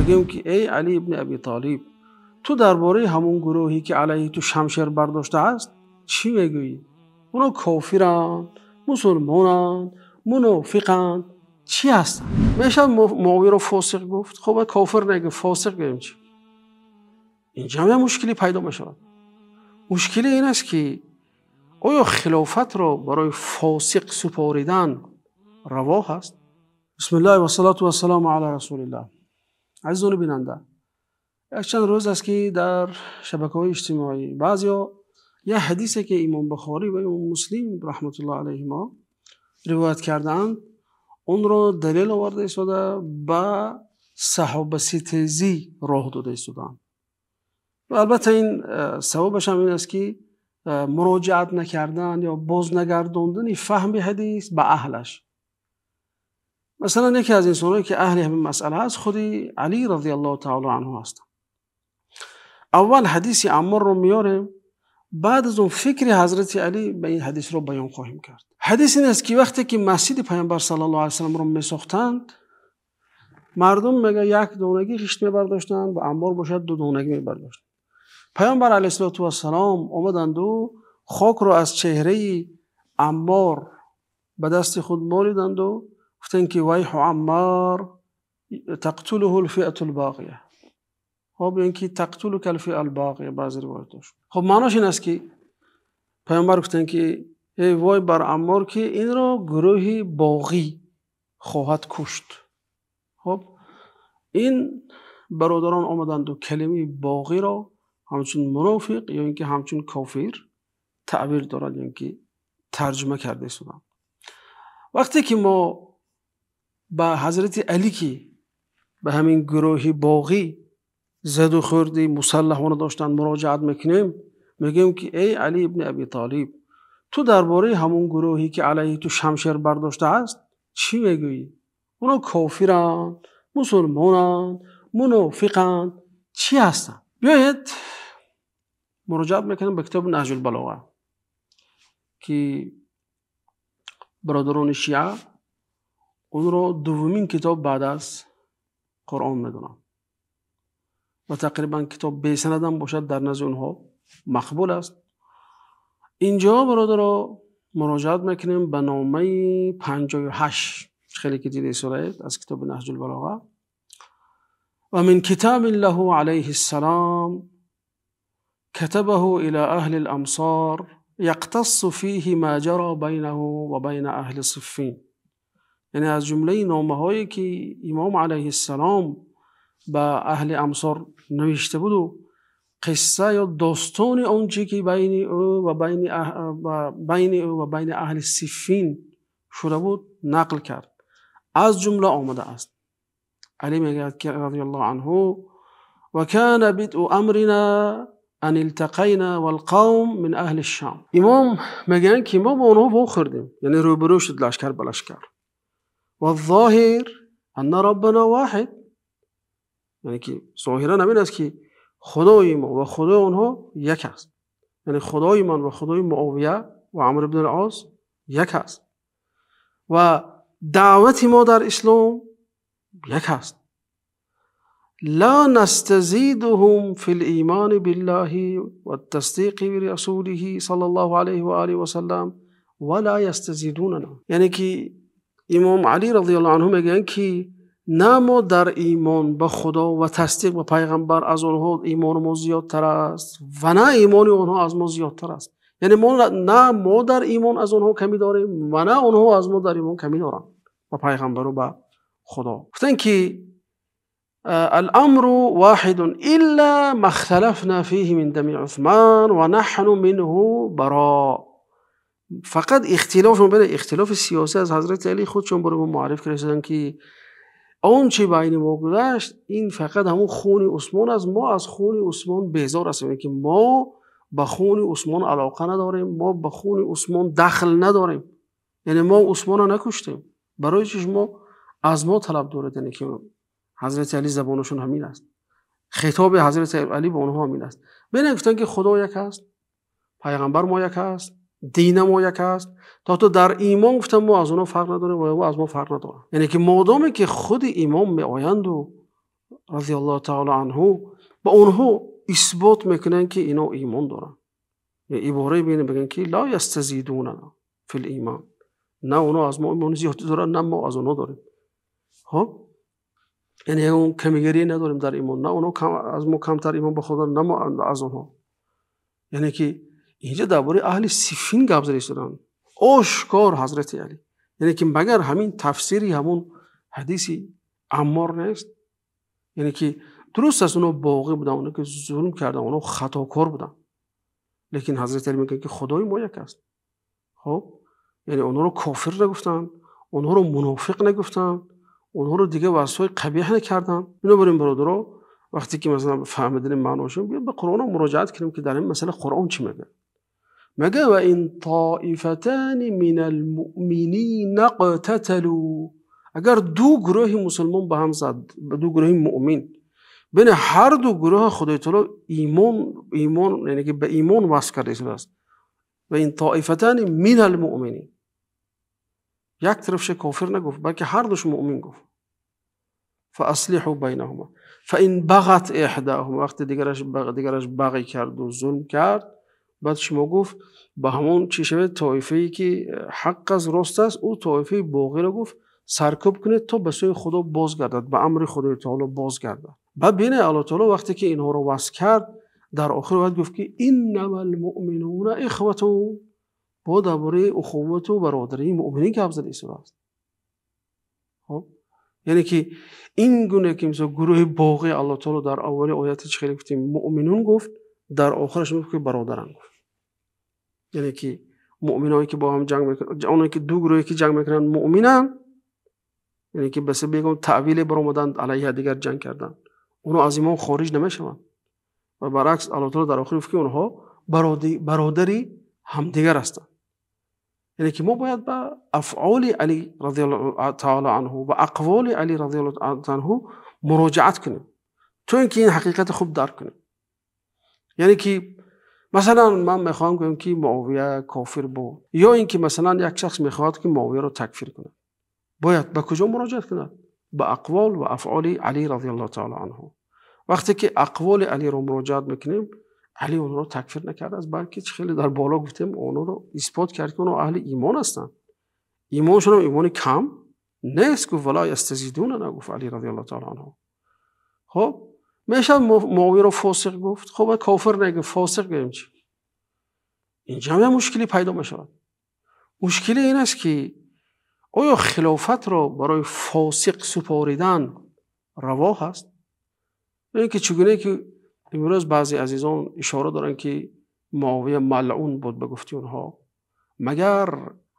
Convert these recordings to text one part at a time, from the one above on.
Мегӯем ки эй Алӣ ибни Абӣ Толиб, ту дар бораи ҳамон гурӯҳе ки алайҳи ту шамшер бардоштааст чӣ мегӯӣ? Онҳо кофиранд, мусулмонанд, мунофиқанд, чӣ ҳастанд? Мешавад Муовияро фосиқ гуфт? Хуб, кофир нагӯ, фосиқ гӯем чӣ? Инҷо ҳам як мушкиле пайдо мешавад. Мушкил ин аст ки оё хилофатро барои фосиқ супоридан раво ҳаст? Бисмиллоҳ вассалоту вассалому ало расулиллоҳ. Азизон бинанда, як чанд рӯз аст ки дар шабакаҳои иҷтимоӣ баъзеҳо як ҳадисе ки Имом Бухорӣ ва Имом Муслим раҳматуллоҳи алайҳимо ривоят кардаанд, онро далел оварда истода ба саҳобаситезӣ роҳ дода истодаанд. Ва албатта ин сабабаш ҳам ин аст ки муроҷиат накардан ё боз нагардондани фаҳми ҳадис ба аҳлаш. Масалан, яке аз инсонҳое ки аҳли ҳамин масъала аст, худи Алӣ разияллоҳу таъоло анҳу ҳастанд. Аввал ҳадиси Амморро меорем, баъд аз он фикри Ҳазрати Алӣ ба ин ҳадисро баён хоҳем кард. Ҳадис ин аст ки вақте ки масҷиди Паёмбар саллаллоҳу алайҳи васалламро месохтанд, мардум мегӯяд як донагӣ хишт мебардоштанд ва Аммор бошад ду донагӣ мебардошт. Паёмбар алайҳиссалоту вассалом омаданд ва хокро аз чеҳраи Аммор ба дасти худ молиданд ва гуфтанд ки вайҳу Аммор тақтулуҳу алфиату албоғия. Хуб, ё инки тақтулука алфиа албоғия баъзе ривоятҳош. Хуб, маънош ин аст ки Паёмбар гуфтанд ки эй вой бар Аммор ки инро гурӯҳи боғӣ хоҳад кушт. Хуб, ин бародарон омаданд ва калимаи боғиро ҳамчун мунофиқ ё инки ҳамчун кофир таъбир дорад, ё инки тарҷума карда истоданд. Вақте ки мо ба Ҳазрати Алӣ ки ба ҳамин гурӯҳи боғӣ заду хӯрди мусаллаҳона доштанд муроҷиат мекунем, мегӯем ки эй Алӣ ибни Абӣ Толиб, ту дар бораи ҳамон гурӯҳе ки алайҳи ту шамшер бардоштааст чӣ мегӯӣ? Онҳо кофиранд, мусулмонанд, мунофиқанд, чӣ ҳастанд? Биёед муроҷиат мекунем ба китоби Наҳҷул Балоға ки бародарони шиа онро дуввумин китоб баъд аз Қуръон медонанд ва тақрибан китоб бесанад ҳам бошад дар назди онҳо мақбул аст. Инҷо бародаро муроҷиат мекунем ба номаи 58 хеле ки дида истодед аз китоби Наҳҷул Балоға. Ва мин китобин лаҳу алайҳиссалом катабаҳу ило аҳлил амсор яқтассу фиҳи ма ҷаро байнаҳу ва байна аҳли Сиффин. Яъне аз ҷумлаи номаҳое ки Имом алайҳиссалом ба аҳли амсор навишта буду қисса ё достони он чи ки байни ӯ ва байни аҳли Сиффин шуда буд нақл кард. Аз ҷумла омадааст. Алӣ мегӯяд ки разияллоҳу анҳу ва кана бидъу амрина ан илтақайна валқавм мин аҳли Шом. Имом мегӯянд ки мо бо онҳо вохӯрдем, яъне рӯбарӯ шуд лашкар ба лашкар. Ваззоҳир анна роббана воҳид, яъне ки зоҳиран ҳамин аст ки Худои мо ва Худои онҳо як аст. Яъне Худои ман ва Худои Муовия ва Амр ибн ал-Ос як аст ва даъвати мо дар ислом як аст. ла настазидуҳум фил имони биллаҳи ваттасдиқи бирасулиҳи саллаллоҳу алайҳи ва олиҳи васаллам ва ла ястазидунана. Яъне ки Имом Алӣ разияллоҳу анҳу мегӯянд ки на мо дар имон ба Худо ва тасдиқ ба Пайғамбар аз онҳо имони мо зиёдтар аст ва на имони онҳо аз мо зиёдтар аст. Яъне на мо дар имон аз онҳо камӣ дорем ва на онҳо аз мо дар имон камӣ доранд ба Пайғамбару ба Худо. Гуфтанд ки الأمر واحد إلا ما اختلفنا فيه من دم عثمان ونحن منه براء. فقط اختلاف بین اختلاف سیاسی از حضرت علی خودشون برای ما معرف کردن که آن چه بین ما گذشت این فقط همون خون عثمان است. ما از خون عثمان بیزار هستیم، که ما به خون عثمان علاقه نداریم، ما به خون عثمان دخل نداریم، یعنی ما عثمان را نکشتیم. برای چی شما از ما طلب دارید؟ یعنی که حضرت علی زبانشون همین است، خطاب حضرت علی به اونها همین است. ببینید گفتن که خدا یک است، پیغمبر ما یک است، دین ما یک است. تا تو در ایمان گفتن ما از اونها فرق نداریم و از ما فرق ندارن. یعنی که مادامی که خود امام می آیند و разияллоҳу таъоло анҳу ба онҳо исбот мекунанд, ки инҳо имон доранд. Иборае мегӯянд, ки ла ястазидуна фил имон, на онҳо аз мо имони зиёд доранд, на мо аз онҳо дорем. Хуб, яъне он камигарӣ надорем дар имон, на онҳо аз мо камтар имон ба Худо, на мо аз онҳо. Яъне ки инҷо дар бораи аҳли Сиффин гап зада истодаанд. Ошкор Ҳазрати Алӣ. Яъне ки магар ҳамин тафсири ҳамон ҳадиси Аммор нест? Яъне ки дуруст аст, онҳо боғӣ буданд, онҳо ки зулм карданд, онҳо хатокор буданд. Лекин Ҳазрати Алӣ мегӯяд, ки Худои мо як аст. Хуб, яъне онҳоро кофир нагуфтанд, онҳоро мунофиқ нагуфтанд, онҳоро дигар васфҳои қабеҳ накарданд. Бинобар ин бародаро, вақте ки масалан фаҳмидани маъношон, биёед ба Қуръон муроҷиат кунем, ки дар ин масъала Қуръон чӣ мегӯяд. Мегӯяд: ва ин тоифатани минал муъминина иқтаталу. Агар ду гурӯҳи мусулмон ба ҳам зад, ду гурӯҳи муъмин, бинед ҳар ду гурӯҳ Худои таъоло имон, яъне ки ба имон васф кардааст. Ва ин тоифатани минал муъминин, як тарафаш кофир нагуфт, балки ҳар душ муъмин гуфт. فأصلحوا بينهما فإن بغت إحداهما، вақте дигараш бағӣ кард ва зулм кард, баъд шумо гуфт ба ҳамон чӣ шавед, тоифае ки ҳақ аст, рост аст, ӯ тоифаи боғиро гуфт саркӯб кунед то ба сӯи Худо бозгардад, ба амри Худои таъоло бозгардад. Баъд бинед Аллоҳ таъоло вақте ки инҳоро васф кард, дар охир бояд гуфт ки иннамал муъминуна ихватун, бо дар бораи ухуввату бародарии муъминин гап зада истодааст. Хуб, яъне ки ин гуна ки мисол гурӯҳи боғӣ Аллоҳ таъоло дар аввали ояти чӣ хеле гуфтем муъминун гуфт, дар охираш гуфт ки бародаран гуфт. Яъне ки муъминое ки бо ҳам ҷанг мекунанд, оное ки ду гурӯҳе ки ҷанг мекунанд муъминанд, яъне ки ба сабаби ягон таъвиле баромаданд алайҳи дигар ҷанг карданд, онҳо аз имон хориҷ намешаванд. Ва баръакс Аллоҳ таъоло дар охир гуфт ки онҳо бародари ҳамдигар ҳастанд. Яъне ки мо бояд ба афъоли Алӣ разияллоҳу таъоло анҳу, ба ақволи Алӣ разияллоҳу анҳу муроҷиат кунем, то инки ин ҳақиқати хуб дарк кунем. Яъне ки масалан ман мехоҳам гӯям ки Муовия кофир буд, ё инки масалан як шахс мехоҳад ки Муовияро такфир кунад, бояд ба куҷо муроҷиат кунад? Ба ақвол ва афъоли Алӣ разияллоҳу таъоло анҳу. Вақте ки ақволи Алиро муроҷиат мекунем, Алӣ онҳоро такфир накардааст, балки чӣ хеле дар боло гуфтем, онҳоро исбот кард ки онҳо аҳли имон ҳастанд. Имоншон ҳам имони кам нест. Гуфт вала ястазидуна, нагуфт Алӣ разияллоҳу таъоло анҳу. Хуб, мешавад Муовияро фосиқ гуфт? Хуб, кофир нагуфт, фосиқ гӯем чӣ? Инҷо ҳам як мушкиле пайдо мешавад. Мушкиле ин аст ки оё хилофатро барои фосиқ супоридан раво ҳаст? Ё инки чӣ гуна ки имрӯз баъзе азизон ишора доранд ки Муовия малъун буд ба гуфти онҳо, магар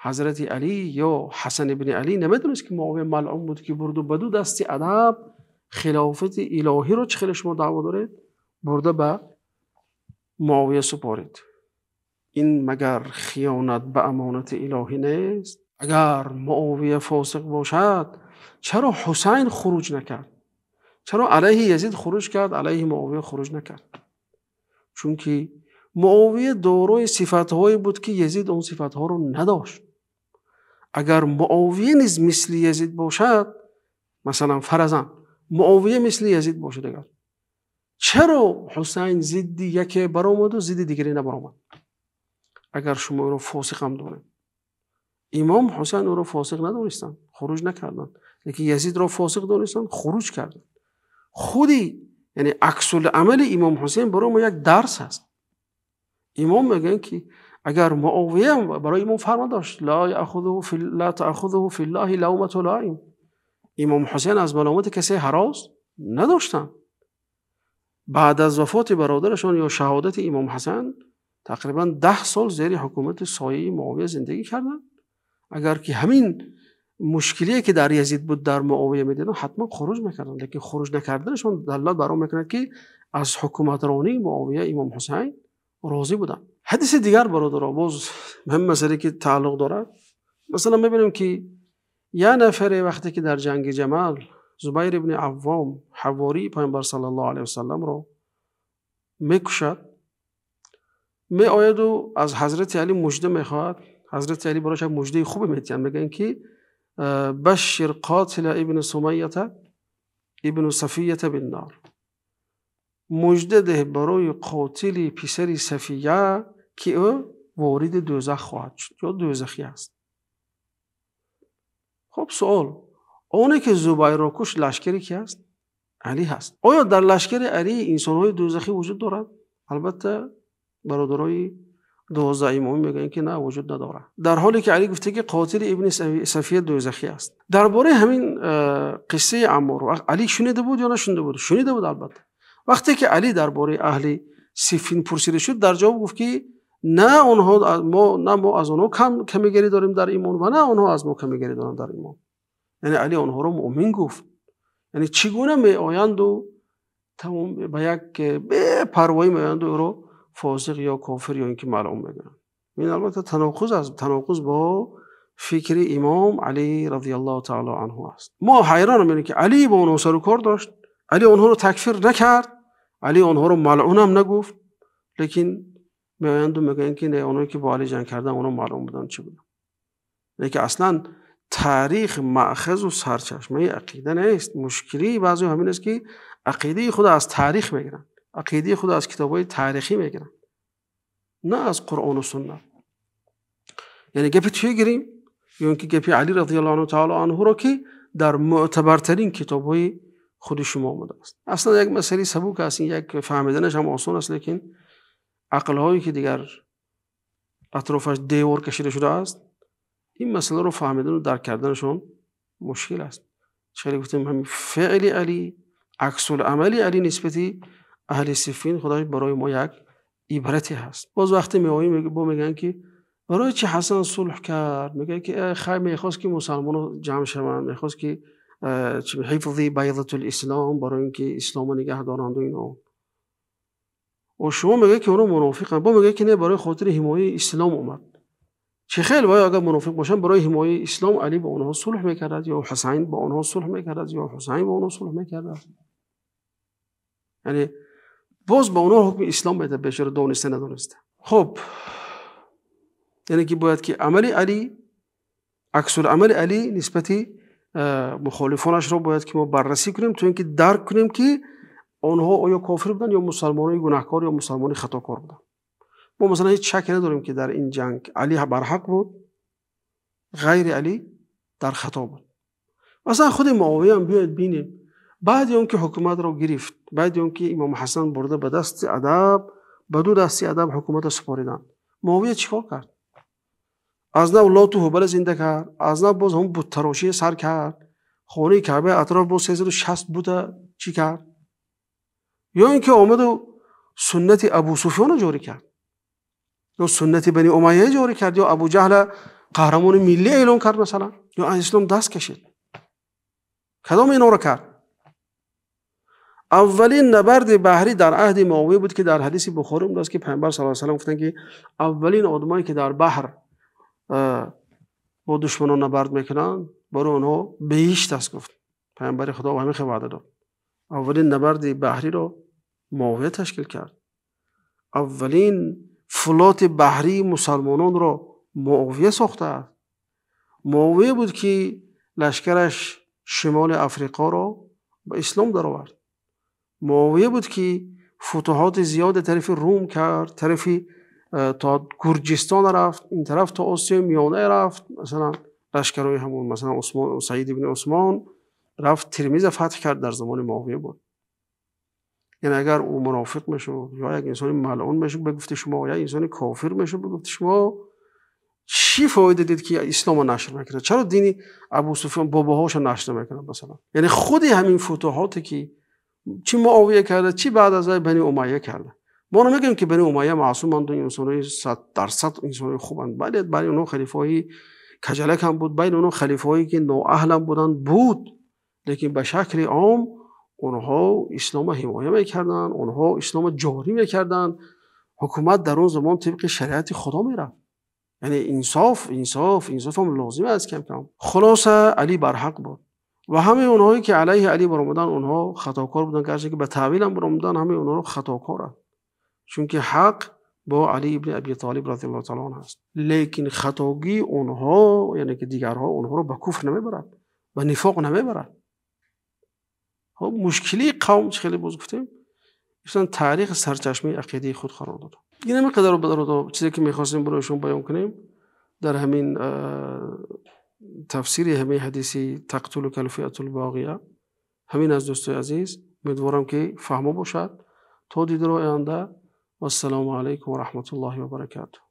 Ҳазрати Алӣ ё Ҳасан ибни Алӣ намедонист ки Муовия малъун буд, ки бурду ба ду дасти адаб хилофати илоҳиро чӣ хеле шумо даъво доред, бурда ба Муовия супорид? Ин магар хиёнат ба амонати илоҳӣ нест? Агар Муовия фосиқ бошад, чаро Ҳусайн хуруҷ накард? Чаро алайҳи Язид хуруҷ кард, алайҳи Муовия хуруҷ накард? Чунки Муовия дорои сифатҳое буд ки Язид он сифатҳоро надошт. Агар Муовия низ мисли Язид бошад, масалан фаразан Муовия мисли Язид бошад, агар чаро Ҳусайн зидди яке баромаду зидди дигаре набаромад? Агар шумо ӯро фосиқ ҳам донед, имом Ҳусайн ӯро фосиқ надонистанд, хуруҷ накарданд, лекин Язидро фосиқ донистанд, хуруҷ карданд. Худи яъне аксул-амали имом Ҳусайн барои мо як дарс аст. Имом мегӯянд ки агар Муовия барои имом фарма дошт, ла таъхузуҳу филлаҳи лавмату лаим, имом Ҳусайн аз маломати касе ҳарос надоштанд. Баъд аз вафоти бародарашон ё шаҳодати имом Ҳасан тақрибан 10 сол зери ҳукумати сояи Муовия зиндагӣ карданд. Агар ки ҳамин мушкилие ки дар Язид буд дар Муовия медиданд, ҳатман хуруҷ мекарданд. Лекин хуруҷ накарданашон далолат бар он мекунад ки аз ҳукуматронии Муовия имом Ҳусайн розӣ буданд. Ҳадиси дигар бародаро, боз ҳам масъалае ки тааллуқ дорад, масалан мебинем ки як нафаре вақте ки дар ҷанги Ҷамал Зубайр ибни Аввом ҳавории Паёмбар саллаллоҳу алайҳи васалламро мекушад, меояду аз Ҳазрати Алӣ мужда мехоҳад. Ҳазрати Алӣ барояш як муждаи хубе медиҳанд, мегӯянд ки башшир қотила ибни Сумайята ابن صفیة بالنار. Мужда деҳ барои қотили писари Сафия, ки ӯ вориди дӯзах хоҳад шуд ё дӯзахӣ аст. Хуб, суол: оне ки Зубайрро кушт, лашкари ки аст? Алӣ ҳаст. Оё дар лашкари Алӣ инсонҳои дӯзахӣ вуҷуд дорад? Албатта, бародарои 12 имомӣ мегӯянд, ки на, вуҷуд надорад, дар ҳоле ки Алӣ гуфта, ки қотили ибни Сафия дӯзахӣ аст. Дар бораи ҳамин қиссаи Аммор Алӣ шунида буд ё нашунида буд? Шунида буд, албатта. Вақте ки Алӣ дар бораи аҳли Сиффин пурсида шуд, дар ҷавоб гуфт, ки на онҳо мо, на мо аз онҳо камигарӣ дорем дар имон ва на онҳо аз мо камигарӣ доранд дар имон. Яъне Алӣ онҳоро муъмин гуфт. Яъне чӣ гуна меоянду тамом ба як бепарвоӣ меоянду ӯро фосиқ ё кофир ё ин ки малъун мегӯянд? Ин албатта таноқуз аст, таноқуз бо фикри имом Алӣ радиаллоҳу таоло анҳу аст. Мо ҳайронам, ки Алӣ бо онҳо сару кор дошт, Алӣ онҳоро такфир накард, Алӣ онҳоро малъунам нагуфт, лекин меоянду мегӯянд, ки не, онҳое ки бо Алӣ ҷанг карданд, онҳо малъун буданд. Чӣ буданд? Лекин аслан таърих маъхазу сарчашмаи ақида нест. Мушкилии баъзеҳо ҳамин аст, ки ақидаи худро аз таърих мегиранд, ақидаи худро аз китобҳои таърихӣ мегиранд, на аз Қуръону суннат. Яъне гапи туе гирем ё ин ки гапи Алӣ радиаллоҳу таоло анҳуро, ки дар мӯътабартарин китобҳои худи шумо омадааст. Аслан як масъалаи сабук аст, як фаҳмиданаш ҳам осон аст, лекин ақлҳое ки дигар атрофаш девор кашида шудааст, ин масъаларо фаҳмидану дарк карданашон мушкил аст. Хеле гуфтем, ҳамин феъли Алӣ, аксуламали Алӣ нисбати аҳли Сиффин худаш барои мо як ибрате ҳаст. Боз вақте меоем, бо мегӯянд, ки барои чӣ Ҳасан сулҳ кард? Мегӯянд, ки хай, мехост, ки мусалмонҳо ҷамъ шаванд, мехост, ки ҳифзи байзатул ислом, барои ин ки исломро нигаҳ доранду ино. Ва шумо мегӯяд, ки онҳо мунофиқанд. Бо мегӯяд, ки не, барои хотири ҳимояи ислом омад. Чӣ хел вай агар мунофиқ бошанд, барои ҳимояи ислом Алӣ бо онҳо сулҳ мекард ё Ҳусайн бо онҳо сулҳ мекард ё Ҳусайн бо онҳо сулҳ мекард? Яъне боз ба онҳо ҳукми ислом медиҳад, бечора, дониста надониста. Хуб, яъне ки бояд ки амали Алӣ, аксуламали Алӣ нисбати мухолифонашро бояд ки мо баррасӣ кунем, то ин ки дарк кунем, ки онҳо оё кофир буданд ё мусалмонои гунаҳкор ё мусалмони хатокор буданд. Мо масалан ҳеҷ шакке надорем, ки дар ин ҷанг Алӣ барҳақ буд, ғайри Алӣ дар хато буд. Масалан, худи Муовия ҳам биёед бинем, баъди он ки ҳукуматро гирифт, баъди он ки имом Ҳасан бурда ба дасти адаб, ба ду дасти адаб ҳукуматро супориданд, Муовия чӣ кор кард? Аз нав Лоту Ҳубала зинда кард, аз нав боз ҳамон буттарошӣ сар кард, хонаи Каъба атроф боз 360 бута чӣ кард, ё ин ки омаду суннати Абу Суфёнро ҷорӣ кард, ё суннати Бани Умайя ҷорӣ кард, ё Абу Ҷаҳла қаҳрамони миллӣ эълон кард масалан, ё аз ислом даст кашид? Кадом инҳоро кард? Аввалин набарди баҳрӣ дар аҳди Муовия буд, ки дар ҳадиси Бухорӣ омадааст, ки Пайғамбар саллаллоҳу алайҳи васаллам гуфтанд, ки аввалин одамое ки дар баҳр бо душманон набард мекунанд, барои онҳо беҳишт аст, гуфт Пайғамбари Худо, ва ҳамин хел ваъда дод. Аввалин набарди баҳриро Муовия ташкил кард. Аввалин флоти баҳрии мусалмононро Муовия сохтааст. Муовия буд, ки лашкараш шимоли Африқоро ба ислом даровард. Муовия буд, ки футуҳоти зиёде тарафи Рум кард, тарафи то Гурҷистон рафт, ин тараф то Осиёи Миёна рафт. Масалан, лашкарҳои ҳамон, масалан, Усмон, Саид ибни Усмон рафт Термиза фатҳ кард, дар замони Муовия буд. Яъне агар ӯ мунофиқ мешуд ё як инсони малъун мешуд ба гуфти шумо, ё инсони кофир мешуд ба гуфти шумо, чӣ фоида дид, ки исломро нашр мекунад? Чаро дини Абу Суфён бобоҳоша нашр намекунад масалан? Яъне худи ҳамин футуҳоте, ки чӣ Муовия карда, чӣ баъд аз вай Бани Умайя карда. Мо намегӯем, ки Бани Умайя маъсуманд ва инсонои 100% инсонои хубанд. Бале, байни онҳо халифаҳои каҷалак ҳам буд, байни онҳо халифаҳое ки ноаҳлам буданд буд, лекин ба шакли ом онҳо исломро ҳимоя мекарданд, онҳо исломро ҷорӣ мекарданд. Ҳукумат дар он замон тибқи шариати Худо мерафт. Яъне инсоф, инсоф, инсоф ҳам лозим аст кам кам. Хулоса, Алӣ барҳақ буд ва ҳамаи онҳое ки алайҳи Алӣ баромаданд, онҳо хатокор буданд. Гарчанде ки ба таъвил ҳам баромаданд, ҳамаи онҳо хатокоранд, чунки ҳақ бо Алӣ ибни Аби Толиб радиаллоҳу таоло анҳу аст. Лекин хатогии онҳо, яъне ки дигарҳо, онҳоро ба куфр намебарад, ба нифоқ намебарад. Хуб, мушкили қавм чӣ хеле боз гуфтем, гуфтан таърих сарчашмаи ақидаи худ қарор дод. Ин ҳамин қадар бародар чизе ки мехостем барои шумо баён кунем дар ҳамин тафсири ҳамин ҳадиси тақтулукал фиатул боғия. Ҳамин аз дӯстои азиз, умедворам ки фаҳмо бошад. То дидори оянда, вассалому алайкум ва раҳматуллоҳи ва баракатуҳ.